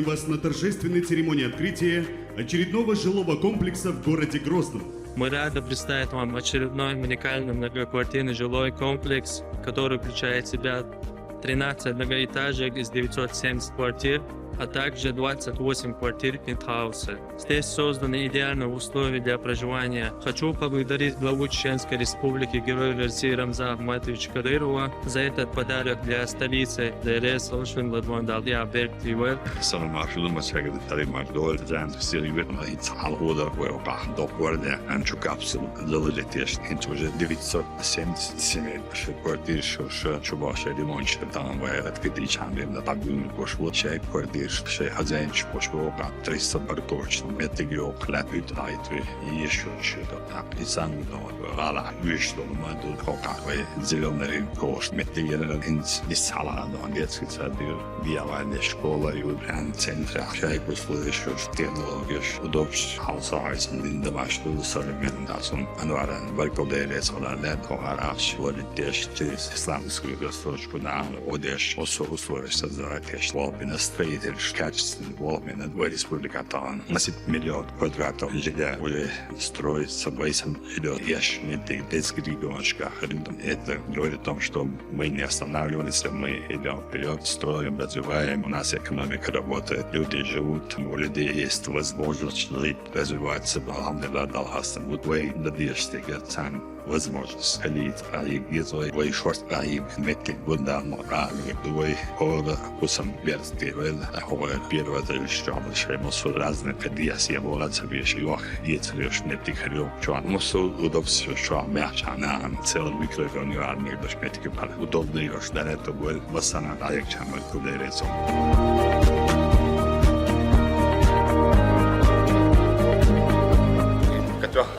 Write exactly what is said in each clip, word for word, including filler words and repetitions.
Вас на торжественной церемонии открытия очередного жилого комплекса в городе Грозном. Мы рады представить вам очередной уникальный многоквартирный жилой комплекс, который включает в себя тринадцать многоэтажек из девятьсот семьдесят квартир, а также двадцать восемь квартир пентхауса. Здесь созданы идеальные условия для проживания. Хочу поблагодарить главу Чеченской Республики, Героя России Рамзана Ахматовича Кадырова за этот подарок для столицы. Дээрээ салшын ладван далдия объект ивер. Санамашуду масагады тари маждол зан сирвет на ицхал года вео кахдо варде анчу капсул залилетеш. Инчу уже девятьсот семьдесят семь квартир шо шо чубаша ремонт шо там вая открытый чамбем да табюн кошло. Шай квартир шай хозяин чубошло кап триста парковочный метр гео клад вит айтве. И ещё что-то так. И сам дома гала виш дома тут хока вай зелёный кош метр гео инс исала дома детский сад. Биавальная школа, юрген центр, шайгуслы шуш технологиш, удобш, хаусайсын дин домашнюю современный дасун. Анваран баркодейле соларда догараш, валитеш, через исламскую государство, куда одеш, осо условия создавать, еш, лобина строитель, качественный лобина, в республика там, на семь миллион квадратов жилья уже строится, восемь жильё, еш, не ты, детский региончика, это говорит о том, что мы не останавливаемся, мы идем вперед, строим, развиваем, у нас экономика работает, люди живут, у людей есть возможность жить, развиваться, алхамдулилла, далхасан. Вот вы надеешься, цан возможность ходить, а и где твой, твой шорт, а и метки гунда, мора, твой холода, кусом берсти, вел, а ховая первая, то есть, что мы шейму су разные, когда я съем, вот, собьешь, и ох, и царёшь, не ты хорёк, чё, мы су удобство, что мягче, она, целый микрорайон, и армии, дошь, метки пар, удобный, ешь, да, это будет, восстановить, чем мы куда рецом.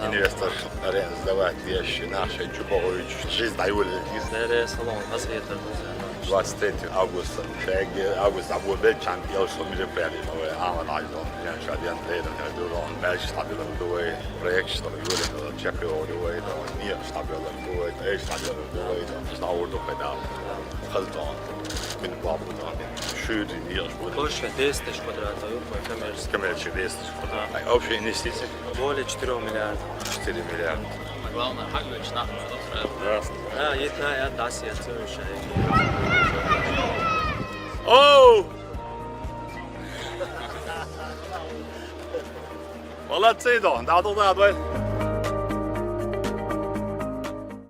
Инвестор арен сдавать вещи наши, Чубогович, жизнь даюли. Дээрээ салон, аз это. Двадцать третьего августа. Шайги август абу бечан, я что мероприятие, но ама на айдо. Я шадян тейда, я дурон, беш, табилан дуэй, проект, что юли, чекай, о, дуэй, да, не, что было, дуэй, да, что было, дуэй, да, что урду, когда. Халтон. Мин бабу, да. Шури, не, что. Площадь десять тысяч квадратов, коммерческий. Коммерческий десять тысяч квадратов. А общие инвестиции? Более четырёх миллиардов. Четыре миллиарда. Главное, хагвич нахуй. Да. А, есть на, я дас, я целый шай. Оу! Молодцы, да, да, да, да, да.